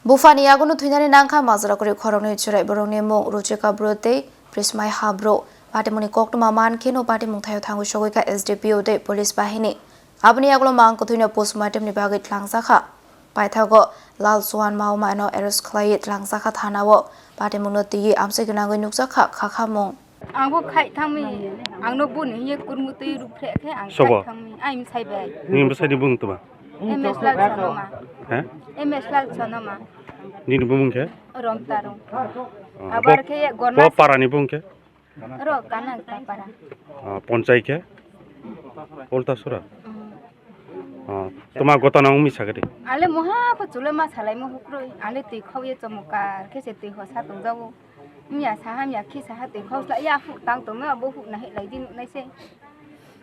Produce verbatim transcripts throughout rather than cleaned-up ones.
Buphani yagono thwinani nangkha majra kwrwi khoroknwi chwrai borokni mung Ruchika Bru tei Prismai Habru. Patimungni koktwma man kheno patimung thaio thangwi sogwi kha S D P O tei police bahini. Aboni yagulo mang kwthwino postmortem ni bagwi tlangjak kha. Paithago Lal Suan Mauma no arrest khlaiwi tlangjak kha thana o. Patimungno twiwi amchai gwnangwi nukjak kha khakhamung. Ang bo khai thangmi, ang no buni hiye kurmu twi ruk phre khe ang Sobo? Khai thangmi, ai msai bai. Ni bwsai ni bung tuma? M S Lal Sonoma. He? M S Lal Sonoma. Nini bumung khe? Rom Tarung. Ah, Abar bo, khe ye bo gorna para ni bung khe? Ro Kanang Tapara. Ah, ponchai khe? Ulta Sura? Mm. Ah, tuma gotana umi sagadi? Ale moha ko chule ma salai mo hukroi. Ale twi khau ye chomokar khe se twi hosa tong jago. Mia saha mia khi saha twi khau sla ya hu tang tong ma bo hu na he lai din nai se.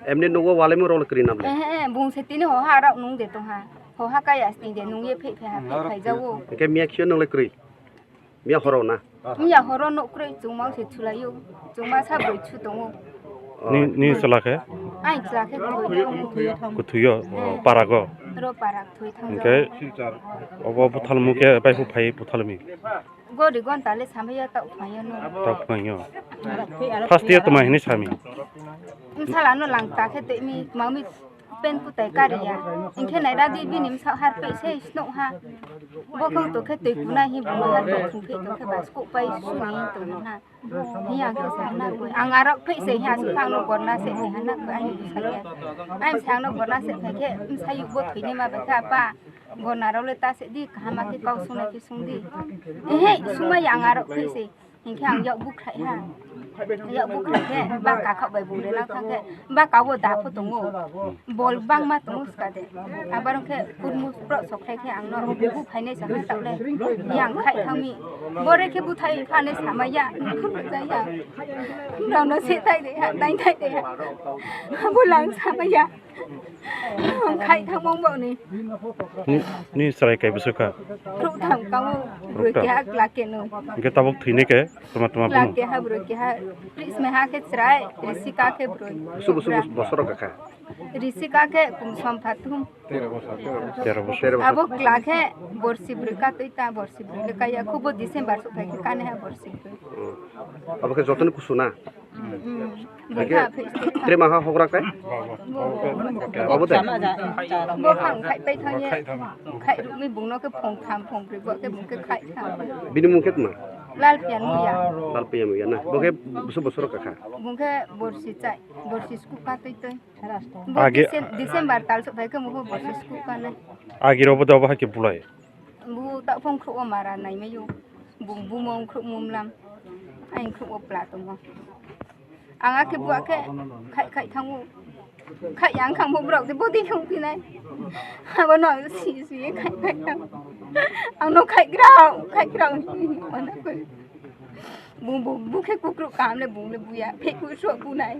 Emni nugo walai mo rol kri nam le. Eh, eh, bung se tini hoha rak nung de tong ha. Hoha kaya sting de nung ye phe phe ha phe khai jago. Ke mia khio nung le kri. Mia horo na. Mia horo no kri chungma se chulayo. Chungma sa boi chu tongo. Ni, ni sala khe? Ai sala khe kuthuyo. Kuthuyo, o, parago. Ro parak thui thang. Oke. Obo buthalmu khe bai hu phai buthalmi. Gori gonta le samaya tau phaiyo no. Tau phaiyo. First year tuma hini sami. Msala no lang ta khe te mi mami pen putai kariya. Ingkhe nai radi bini msa har pe se snok ha. Bo khang to khe tei kuna hi bo har pe thung khe to khe bas ko pai suni to na. Hi ang khe sa na ko. Ang arok pe se hi asuk ang no gorna se hi hana ko ai ni sa ya. Ai sa no gorna se khe msa yu bo thini ma ba kha pa. Gorna rok le ta se di kaham khe kau sung na khe sung di. Ehe, sung ma yang arok khe se. Hinkhe ang yak bukhrai ha. Yak bukhrai khe ba kakhok bai bung rena thang khe ba kabo da pho tongo. Bol bang ma tongo ska de. Abar khe kurmu pro sok khai khe ang no bu phainai sa ha tak le. Yang khai thang mi. Bore khe buthai kha ne sama ya. Khur ja ya. Rao no se tai de ha, tai tai de ha. Bo lang sama ya. Khai thangmung bo ni. Ni, ni chwrai kai bwswk kha? Ruk thang kamo, ruk ruk thang. Keha kla keno. Hingke tabuk thwini ke, tuma tuma kla bung? Keha, ruk keha, plis meha khe chwrai, risika khe broi. Busu, busu, busu, bosoro kakha? Risika khe kumsom phathum. Tero bosor. Abo kla khe borsi broi katwi ta, borsi broi le kaya, khubo December sok khai khe kane ha borsi broi. Hmm. Abo khe jotoni kusu na? Hingke, tre maha hogra kai? Abo de? Bo phang khai pai thang ye. Khai rukmi bungno khe phung tham, phung bri bo khe bung khe khai tham. Bini mung khe tma? Lal Pian Muya. Lal Pian Muya na. Bo khe busu bosoro kakha? Bung khe borsi chai, borsi sku ka twi twi. Bo Age- Decem-, December tal sok phai khe mung khe borsi sku ka nai. Agi robo da bahai khe bulai. Bo ta phung khruo mara nai mai yo. Bung bumo khruo mum lam. Ai khruo pla tongo. Ang akhe buakhe khai khai thango. Khai yang khang bo brok de bodi khung pinai. Abo no si si khai khai thang. Ang no khai grao, khai grao. Mana koi. Bu bu bu khe kukru kam le bu le buya. Phe ku so bu nai.